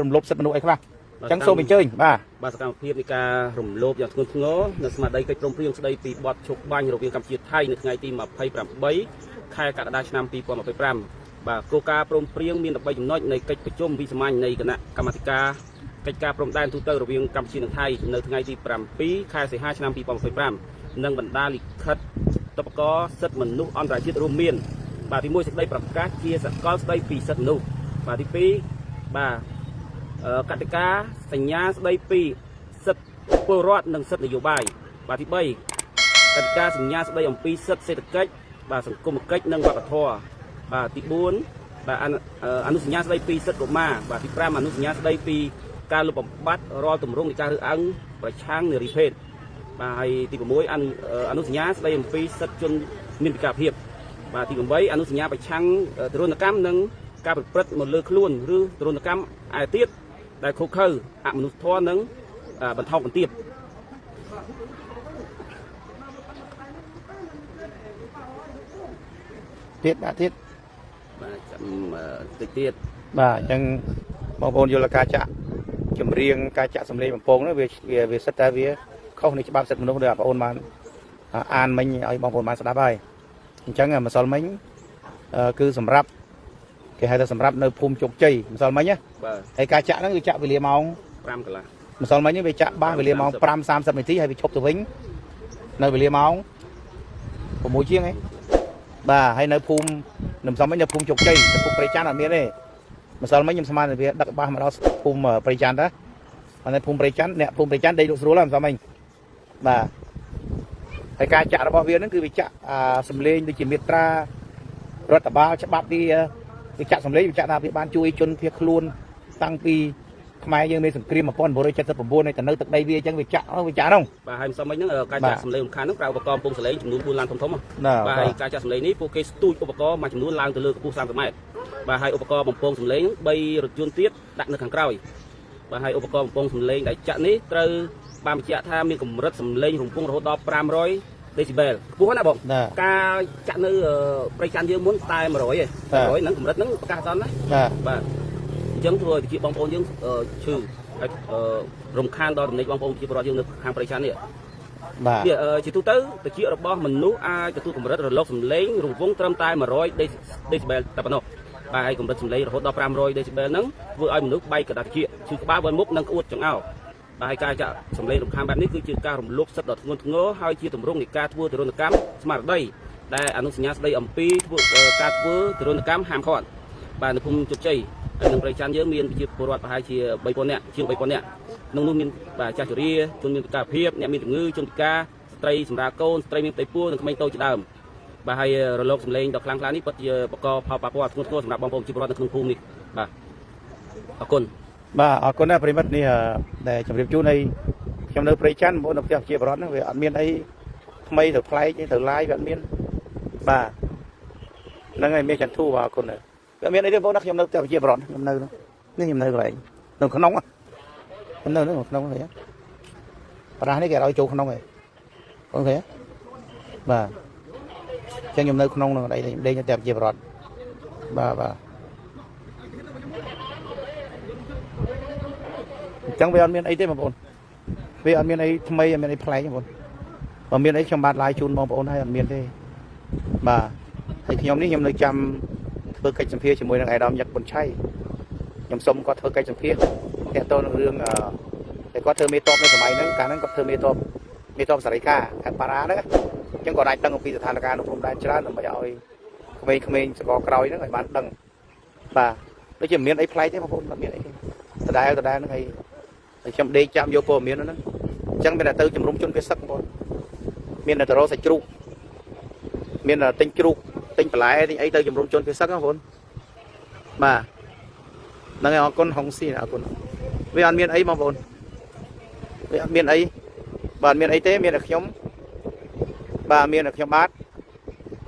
រំលោភសិទ្ធិមនុស្សអីខ្លះអញ្ចឹងសូមអញ្ជើញបាទ បាទសកម្មភាពនៃការរំលោភយ៉ាងធ្ងន់ធ្ងរនៅស្មារតីកិច្ចព្រមព្រៀងស្តីពីបទឈប់បាញ់រវាងកម្ពុជាថៃនៅថ្ងៃទី28ខែកក្កដាឆ្នាំ2025បាទគោលការណ៍ព្រមព្រៀងមាន13ចំណុចនៃកិច្ចប្រជុំវិសាមញ្ញនៃគណៈកម្មាធិការកិច្ចការព្រំដែនទូទៅរវាងកម្ពុជានិងថៃនៅថ្ងៃទី7ខែសីហាឆ្នាំ2025និងបណ្ដាលិខិតតបកសិទ្ធិមនុស្សអន្តរជាតិរួមមានបាទទី1សេចក្តីប្រកាសជាសកលស្តីពីសិទ្ធិមនុស្សបាទទី2បាទ កតិកាសញ្ញាស្ដីពីសិទ្ធិពលរដ្ឋនិងសិទ្ធិនយោបាយបាទទី3កតិកាសញ្ញាស្ដីអំពីសិទ្ធិសេដ្ឋកិច្ចបាទសង្គមកិច្ចនិងវប្បធម៌បាទទី4បាទអនុសញ្ញាស្ដីពីសិទ្ធិកុមារបាទទី5អនុសញ្ញាស្ដីពីការលុបបំបាត់រាល់ទម្រង់នៃការរើសអើងប្រឆាំងនារីភេទបាទហើយទី6អនុសញ្ញាស្ដីអំពីសិទ្ធិជនមានពិការភាពបាទទី8អនុសញ្ញាប្រឆាំងទរណកម្មនិងការប្រព្រឹត្តមកលើខ្លួនឬទរណកម្មឯទៀតដែលឃោរឃៅអមនុស្សធម៌និងបន្ថោកបន្ទាប ទៀតបាទទៀត បាទចាំតិចទៀត បាទអញ្ចឹងបងប្អូនយល់ការចាក់ចម្រៀងការចាក់សម្លេងបំពងនោះវាវាវាសិតតែវាខុសនៃច្បាប់សិទ្ធិមនុស្សដែលបងប្អូនបានអានមិញឲ្យបងប្អូនបានស្ដាប់ហើយអញ្ចឹងម្សិលមិញគឺសម្រាប់គេហៅថាសម្រាប់នៅភូមិជោគជ័យម្សិលមិញណា បាទ ហើយការចាក់ហ្នឹងគឺចាក់វេលាម៉ោង 5កន្លះ ម្សិលមិញហ្នឹងវាចាក់បាសវេលាម៉ោង5:30នាទីហើយវាឈប់ទៅវិញនៅវេលាម៉ោង6ជាងហីបាទហើយនៅភូមិនៅម្សិលមិញនៅភូមិជោគជ័យនៅភូមិព្រៃច័ន្ទអត់មានទេម្សិលមិញខ្ញុំស្មានថាវាដឹកបាសមកដល់ភូមិព្រៃច័ន្ទតាប៉ុន្តែភូមិព្រៃច័ន្ទអ្នកភូមិព្រៃច័ន្ទដេកលក់ស្រួលហើយម្សិលមិញបាទហើយការចាក់របស់វាហ្នឹងគឺវាចាក់អាសំលេងដូចជាមេត្រារដ្ឋបាលច្បាប់វាវាចាក់សំលេងវាចាក់ថាវាបានជួយជនភៀសខ្លួនតាំងពីខ្មែរយើងមានសង្គ្រាម1979ហើយទៅនៅទឹកដីវាអញ្ចឹងវាចាក់វាចាក់ហ្នឹង បាទហើយម្សិលមិញហ្នឹងការ បាទ ចាក់សម្លេងរំខានហ្នឹងប្រើឧបករណ៍បំពងសម្លេងចំនួន4ឡានធំៗ ណា បាទហើយការចាក់សម្លេងនេះពួកគេស្ទូចឧបករណ៍មួយចំនួនឡើងទៅលើកម្ពស់30ម៉ែត្របាទហើយឧបករណ៍បំពងសម្លេងហ្នឹង3រថយន្តទៀតដាក់នៅខាងក្រោយបាទហើយឧបករណ៍បំពងសម្លេងដែលចាក់នេះត្រូវបានបញ្ជាក់ថាមានកម្រិតសម្លេងរំពងរហូតដល់500ដេស៊ីបែលខ្ពស់ណាស់បង ណា ការចាក់នៅព្រៃច័ន្ទយើងមុនតែ100ឯង100ហ្នឹងកម្រិតហ្នឹងប្រកាសអត់ណា បាទ បាទអញ្ចឹងធ្វើឲ្យប្រជាបងប្អូនយើងឈឺហើយរំខានដល់ដំណេកបងប្អូនប្រជាពលរដ្ឋយើងនៅខាងព្រៃច័ន្ទនេះ បាទ នេះជាទូទៅតិចរបស់មនុស្សអាចទទួលកម្រិតរលកសម្លេងរង្វង់ត្រឹមតែ100ដេស៊ីបែលតែប៉ុណ្ណោះបាទហើយកម្រិតសម្លេងរហូតដល់500ដេស៊ីបែលហ្នឹងធ្វើឲ្យមនុស្សបែកកណ្ដាលតិចឈឺក្បាលវិលមុខនិងក្អួតចង្អោរបាទហើយការចាក់សម្លេងរំខានបែបនេះគឺជាការរំលោភសិទ្ធិដ៏ធ្ងន់ធ្ងរហើយជាទម្រង់នៃការធ្វើទរណកម្មស្មារតីដែលអនុសញ្ញាស្តីអំពីធ្វើការធ្វើទរណកម្មហាមឃាត់បាទនៅភូមិជោគជ័យហើយនឹងព្រៃច័ន្ទយើងមានប្រជាពលរដ្ឋប្រហែលជា3000នាក់ជាង3000នាក់ក្នុងនោះមានបាទចាស់ជរាជនមានពិការភាពអ្នកមានជំងឺជនពិការស្ត្រីសម្រាលកូនស្ត្រីមានផ្ទៃពោះនិងក្មេងតូចជាដើមបាទហើយរលកសម្លេងដ៏ខ្លាំងក្លានេះពិតជាបង្កផលប៉ះពាល់ធ្ងន់ធ្ងរសម្រាប់បងប្អូនប្រជាពលរដ្ឋនៅក្នុងភូមិនេះបាទអរគុណ បាទអរគុណណាស់ប្រិមិត្តនេះដែលជម្រាបជូនឲ្យខ្ញុំនៅព្រៃច័ន្ទបងប្អូននៅផ្ទះប្រជាពលរដ្ឋហ្នឹងវាអត់មានអីថ្មីទៅប្លែកទេទៅឡាយវាអត់មានបាទហ្នឹងហើយមានចន្ទធូបាទអរគុណណាស់វាអត់មានអីទេបងប្អូនណាខ្ញុំនៅផ្ទះប្រជាពលរដ្ឋខ្ញុំនៅនេះខ្ញុំនៅកន្លែងនៅក្នុងខ្ញុំនៅក្នុងហ្នឹងប្រាស់នេះគេឲ្យចូលក្នុងហើយអូខេបាទអញ្ចឹងខ្ញុំនៅក្នុងហ្នឹងអីដេកនៅផ្ទះប្រជាពលរដ្ឋបាទបាទអញ្ចឹងវាអត់មានអីទេបងប្អូនវាអត់មានអីថ្មីអត់មានអីប្លែកទេបងប្អូនបើមានអីខ្ញុំបាទឡាយជូនបងប្អូនហើយអត់មានទេបាទហើយខ្ញុំនេះខ្ញុំនៅចាំធ្វើកិច្ចសម្ភារជាមួយនឹងអាយដាមញឹកប៊ុនឆៃខ្ញុំសុំគាត់ធ្វើកិច្ចសម្ភារទាក់ទងនឹងរឿងអឺតែគាត់ធ្វើមេតបនៅសម័យហ្នឹងកាលហ្នឹងគាត់ធ្វើមេតបមេតបសារីកាខេត្តបារាហ្នឹងអញ្ចឹងគាត់អាចដឹងអំពីស្ថានភាពនៅព្រំដែនច្រើនដើម្បីឲ្យក្មេងៗសកលក្រោយហ្នឹងឲ្យបានដឹងបាទដូចជាមិនមានអីប្លែកទេបងប្អូនអត់មានអីទេដដែលដដែលហ្នឹងហើយ ហើយខ្ញុំដេកចាំយកព័ត៌មានហ្នឹងអញ្ចឹងមានតែទៅជំរុំជនភេសឹកបងប្អូនមានតែទៅរកសាច់ជ្រូកមានតែទិញជ្រូកទិញបន្លែទិញអីទៅជំរុំជនភេសឹកហ្នឹងបងប្អូនបាទហ្នឹងហើយអរគុណហុងស៊ីអរគុណវាអត់មានអីបងប្អូនវាអត់មានអីបាទមានអីទេមានតែខ្ញុំបាទមានតែខ្ញុំបាទ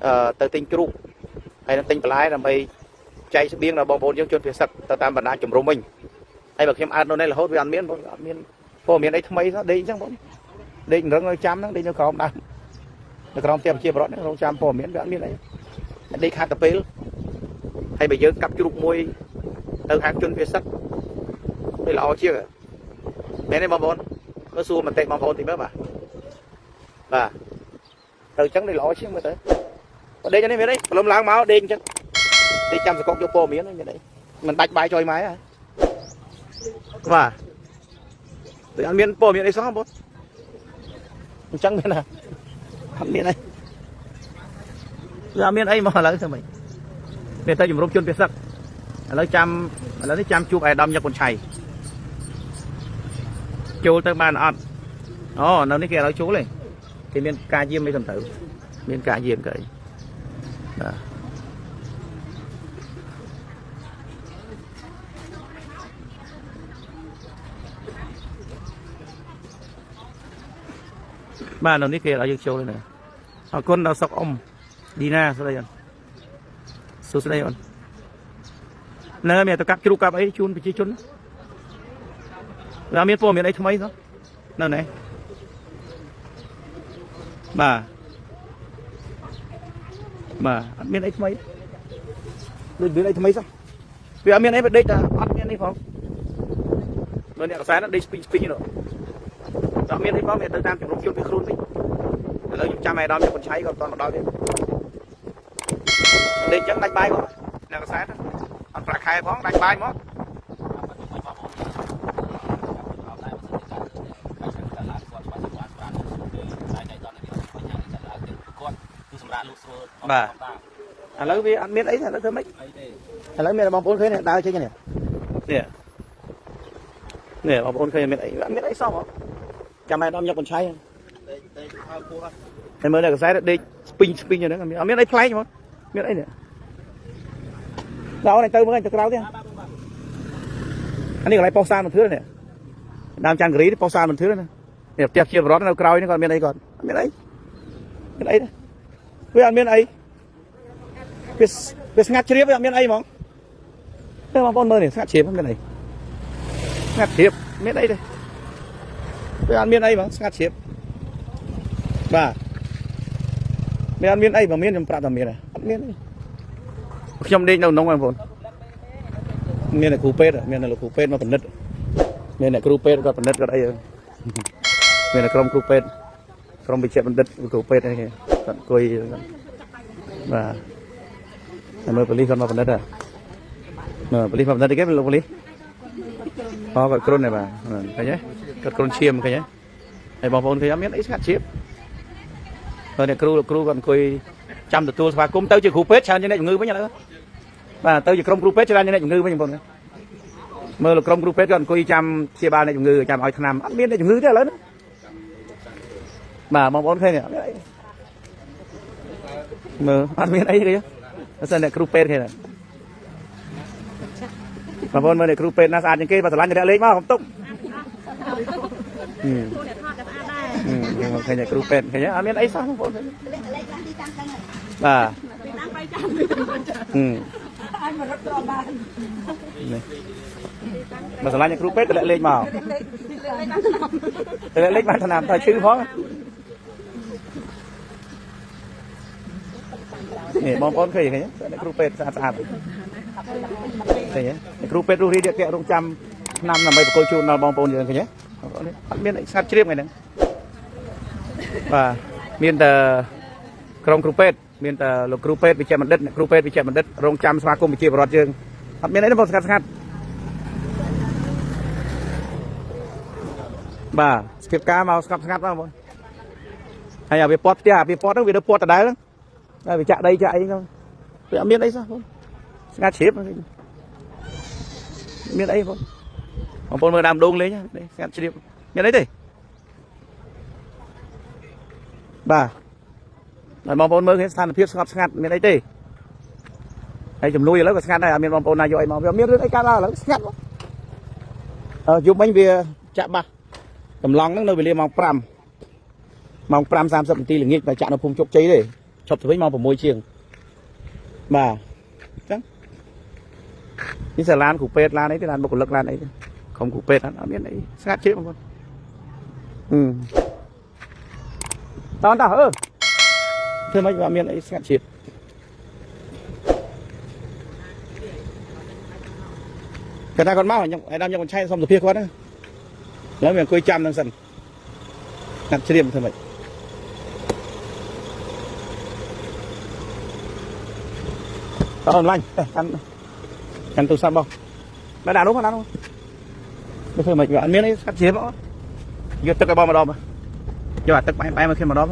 អឺទៅទិញជ្រូកហើយនឹងទិញបន្លែដើម្បីចែកស្បៀងដល់បងប្អូនយើងជនភេសឹកទៅតាមបណ្ដាជំរុំវិញ ហើយបើខ្ញុំអើតនៅនេះរហូតវាអត់មានបងអត់មានព័ត៌មានអីថ្មីសោះដេកអញ្ចឹងបងដេករឹងនៅចាំហ្នឹងដេកនៅក្រោមដើមនៅក្រោមផ្ទះប្រជាពលរដ្ឋហ្នឹងរងចាំព័ត៌មានវាអត់មានអីដេកខាត់ទៅពេលហើយបើយើងកាប់ជ្រូកមួយទៅខាងជនវាសឹក ដូចល្អជាងមែនទេបងប្អូនមើលសួរមតិបងប្អូនតិចមើលបាទបាទទៅអញ្ចឹងដូចល្អជាងមើលទៅបើដេកនេះមានអីព្រលឹមឡើងមកដេកអញ្ចឹងដេកចាំសកុកយកព័ត៌មានមានអីមិនដាច់បាយចុយម៉ែហ៎បាទដូចអត់មានព័ត៌មានអីសោះបងប្អូនអញ្ចឹងមានណាអត់មានអីវាអត់មានអីមកឥឡូវធ្វើម៉េចមានតែជំរុំជនពិសឹកឥឡូវចាំឥឡូវនេះចាំជួបអាយដាមយកពុនឆៃចូលទៅបានអត់អូនៅនេះគេឥឡូវចូលទេគេមានការយាមអីសំទៅមានការយាមគេអីបាទបាទនៅនេះគេឲ្យយើងចូលទេណាអរគុណដល់សុកអ៊ំឌីណាស្ដីអូនសួស្ដីអូននៅមានទៅកាប់ជ្រូកកាប់អីជូនប្រជាជនវាមានព័ត៌មានអីថ្មីសោះនៅណែបាទបាទអត់មានអីថ្មីដូចមានអីថ្មីសោះវាអត់មានអីបដេកតែអត់មានអីផងមើលអ្នកកសែតដេកស្ពីងស្ពីងនោះអត់មានអីផងវាទៅតាមជំរំជនវាខ្លួនវិញឥឡូវខ្ញុំចាំអាយដាមយកបញ្ឆៃក៏អត់ទាន់មកដល់ទៀតដេកចឹងដាច់បាយគាត់អ្នកកសែតអត់ប្រាក់ខែផងដាច់បាយមក គឺសម្រាប់លោកស្រួល បាទឥឡូវវាអត់មានអីទេឥឡូវធ្វើម៉េច អីទេ ឥឡូវមានតែបងប្អូនឃើញនេះដើរចេញនេះនេះនេះបងប្អូនឃើញមានអីអត់មានអីសោះហ្មងចាំឲ្យដល់យកបញ្ឆៃ ដេកដេកខោពោះ ហើយមើលតែកសែតដេកស្ពីងស្ពីងហ្នឹងអត់មានអីប្លែកហ្មងមានអីនេះដល់នេះទៅមើលទៅក្រៅទៀតអានេះកន្លែងប៉ុស្តិ៍សានមន្ទឿនេះដើមច័ន្ទគិរីប៉ុស្តិ៍សានមន្ទឿណានេះផ្ទះជាបរតនៅក្រោយនេះគាត់មានអីគាត់អត់មានអីមានអីទេវាអត់មានអីវាវាស្ងាត់ជ្រាបវាអត់មានអីហ្មងទេបងប្អូនមើលនេះស្ងាត់ជ្រាបមានអីស្ងាត់ជ្រាបមានអីទេវាអត់មានអីហ្មងស្ងាត់ជ្រាបបាទមានអត់មានអីបើមានខ្ញុំប្រាប់ថាមានអត់មានអីខ្ញុំដេកនៅក្នុងបងប្អូនមានតែគ្រូពេទ្យមានតែលោកគ្រូពេទ្យមកពិនិត្យមានអ្នកគ្រូពេទ្យគាត់ពិនិត្យគាត់អីមានតែក្រុមគ្រូពេទ្យក្រុមវិជ្ជបណ្ឌិតគ្រូពេទ្យអីគាត់អង្គុយបាទតែមើលប៉ូលីសគាត់មកពិនិត្យហ៎មើលប៉ូលីសមកពិនិត្យអីគេលោកប៉ូលីសអូគាត់គ្រុនហ៎បាទឃើញទេគាត់គ្រុនឈាមឃើញទេហើយបងប្អូនឃើញអត់មានអីស្ងាត់ជ្រាបហើយអ្នកគ្រូលោកគ្រូគាត់អង្គុយចាំទទួលស្វាគមន៍ទៅជាគ្រូពេទ្យច្រើនជាងអ្នកជំងឺវិញឥឡូវបាទទៅជាក្រុមគ្រូពេទ្យច្រើនជាងអ្នកជំងឺវិញបងប្អូនមើលលោកក្រុមគ្រូពេទ្យគាត់អង្គុយចាំព្យាបាលអ្នកជំងឺចាំឲ្យថ្នាំអត់មានអ្នកជំងឺទេឥឡូវណាបាទបងប្អូនឃើញទេអត់មានអីមើលអត់មានអីទេអត់សិនអ្នកគ្រូពេទ្យឃើញទេបងប្អូនមើលអ្នកគ្រូពេទ្យណាស្អាតជាងគេបើស្រឡាញ់រយៈលេខមកកុំទុក ខ្លួនអ្នកថតក៏ស្អាតដែរ ខ្ញុំឃើញតែគ្រូពេទ្យឃើញអត់មានអីសោះបងប្អូន លេខលេខទីតាំងហ្នឹង បាទ ទីតាំងបីចាំទីតាំងបីចាំឲ្យមករត់ត្រង់បាន នេះមកស្រឡាញ់អ្នកគ្រូពេទ្យតម្លាក់លេខមក លេខលេខបានឆ្នាំ តម្លាក់លេខបានឆ្នាំតែឈឺផងនេះបងប្អូនឃើញឃើញអ្នកគ្រូពេទ្យស្អាតស្អាតឃើញអ្នកគ្រូពេទ្យរស់រាយរាក់ទាក់រងចាំឆ្នាំដើម្បីបកគលជូនដល់បងប្អូនយើងឃើញទេបងប្អូននេះអត់មានអីស្ងាត់ជ្រាបថ្ងៃហ្នឹងបាទមានតែក្រុមគ្រូពេទ្យមានតែលោកគ្រូពេទ្យវិជ្ជបណ្ឌិតអ្នកគ្រូពេទ្យវិជ្ជបណ្ឌិតរងចាំស្វាគមន៍ប្រជាពលរដ្ឋយើងអត់មានអីទេបងស្ងាត់ស្ងាត់បាទសភាពការមកស្ងប់ស្ងាត់មកបងហើយអាវាពាត់ផ្ទះអាវាពាត់ហ្នឹងវានៅពាត់ដដែលហ្នឹងតែវាចាក់ដីចាក់អីហ្នឹងវាអត់មានអីសោះបងស្ងាត់ជ្រាបមានអីបងបងប្អូនមើលដើមដូងលេងនេះស្ងាត់ជ្រាបមានអីទេបាទហើយបងប្អូនមើលឃើញស្ថានភាពស្ងប់ស្ងាត់មានអីទេហើយចំនួនឥឡូវក៏ស្ងាត់ដែរអត់មានបងប្អូនណាយកអីមកវាអត់មានរឿងអីកើតឡើងឥឡូវស្ងាត់បងអឺយប់មិញវាចាក់បាសកម្ឡងហ្នឹងនៅវេលាម៉ោង5ម៉ោង5:30នាទីល្ងាចតែចាក់នៅភូមិជោគជ័យទេឈប់ទៅវិញម៉ោង6ជាងបាទអញ្ចឹងនេះសាឡានគ្រូពេទ្យឡានអីទេឡានបុគ្គលិកឡានអីទេក្រុមគ្រូពេទ្យអត់មានអីស្ងាត់ជ្រាបបងប្អូនអឺតោះតោះអឺធ្វើម៉េចវាអត់មានអីស្ងាត់ជ្រាបឃើ គាត់ថាគាត់មកខ្ញុំឯដាមយកបញ្ឆៃសុំសភាគាត់ណាឡើយវាអង្គុយចាំនឹងសិនណាត់ជ្រាបធ្វើម៉េចតោះឡាញ់កាន់កាន់ទូរស័ព្ទបងបាទដាក់នោះដាក់នោះទៅធ្វើម៉េចវាអត់មានអីស្កាត់ជ្រាបអត់យកទឹកឲ្យបងម្ដងយកអាទឹកផ្អែមផ្អែមមកខ្ញុំម្ដង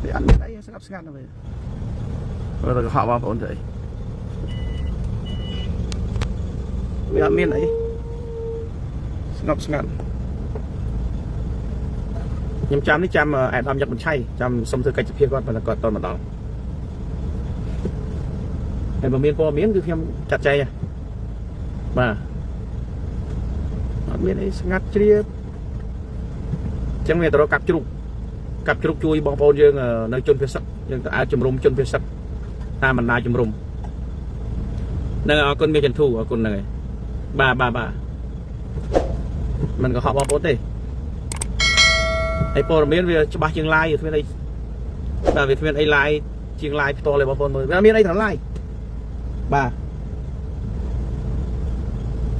វាអត់មានអីស្ងាត់ស្ងាត់ទៅវិញបើទៅកុហកបងប្អូនទៅអីវាអត់មានអីស្ងប់ស្ងាត់ខ្ញុំចាំនេះចាំអែដាមយកបញ្ឆៃចាំសុំធ្វើកិច្ចសភាគាត់ប៉ុន្តែគាត់តមកដល់ហើយបើមានព័ត៌មានគឺខ្ញុំចាត់ចែងបាទអត់មានអីស្ងាត់ជ្រាបអញ្ចឹងវាទៅរកកាប់ជ្រូកកាប់ជ្រូកជួយបងប្អូនយើងនៅជនភាសឹកយើងទៅអាចជំរុំជនភាសឹកតាមបណ្ដាជំរុំហ្នឹងអរគុណមាសចន្ទធូអរគុណហ្នឹងហើយបាទបាទបាទមិនកុហកបងប្អូនទេហើយព័ត៌មានវាច្បាស់ជាង live គ្មានអីបាទវាគ្មានអី live ជាង live ផ្ទាល់ទេបងប្អូនមើលវាមានអីត្រង់ live បាទ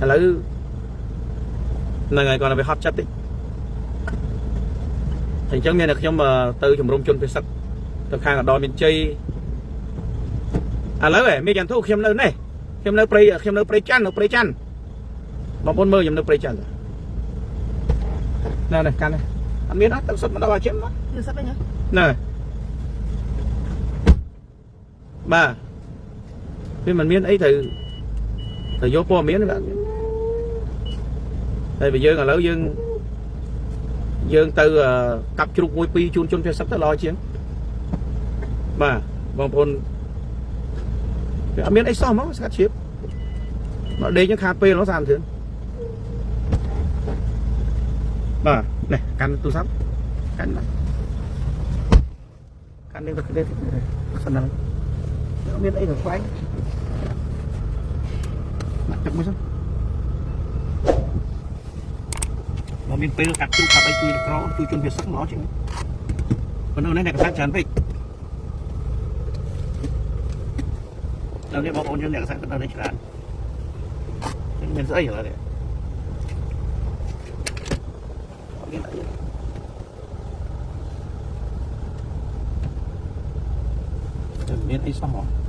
ឥឡូវហ្នឹងហើយគាត់ទៅវាហត់ចិត្តតិចអញ្ចឹងមានតែខ្ញុំទៅជំរុំជនពិសិដ្ឋទៅខាងអដមានជ័យឥឡូវហ៎មានចន្ទធូខ្ញុំនៅនេះខ្ញុំនៅព្រៃខ្ញុំនៅព្រៃច័ន្ទនៅព្រៃច័ន្ទបងប្អូនមើលខ្ញុំនៅព្រៃច័ន្ទណែនេះកាន់នេះអត់មានអត់ទឹកសុទ្ធមកដល់អាចិម យល់សឹកវិញហ៎ ណែបាទវាមិនមានអីត្រូវត្រូវយកព័ត៌មានទេបាទតែបើយើងឥឡូវយើងយើងទៅកាប់ជ្រូកមួយពីរជូនជនភេសឹកទៅល្អជាងបាទបងប្អូនវាអត់មានអីសោះហ្មងស្កាត់ជ្រាបមកដេកហ្នឹងខាតពេលហ្មង30ធឿនបាទនេះកាន់ទូរស័ព្ទកាន់ណាកាន់នេះទៅនេះសិនណាអត់មានអីទៅខ្វែងដាក់ទឹកមួយសិនបើមានពេលកាត់ជ្រូកកាប់អីជួយក្រជួយជនវាសឹកល្អជាងប៉ុន្តែនេះអ្នកកសែតច្រើនពេកដល់នេះបងប្អូនយើងអ្នកកសែតគាត់នៅនេះច្រើនមានស្អីឥឡូវនេះអត់មានអីមានអីសោះហ្មង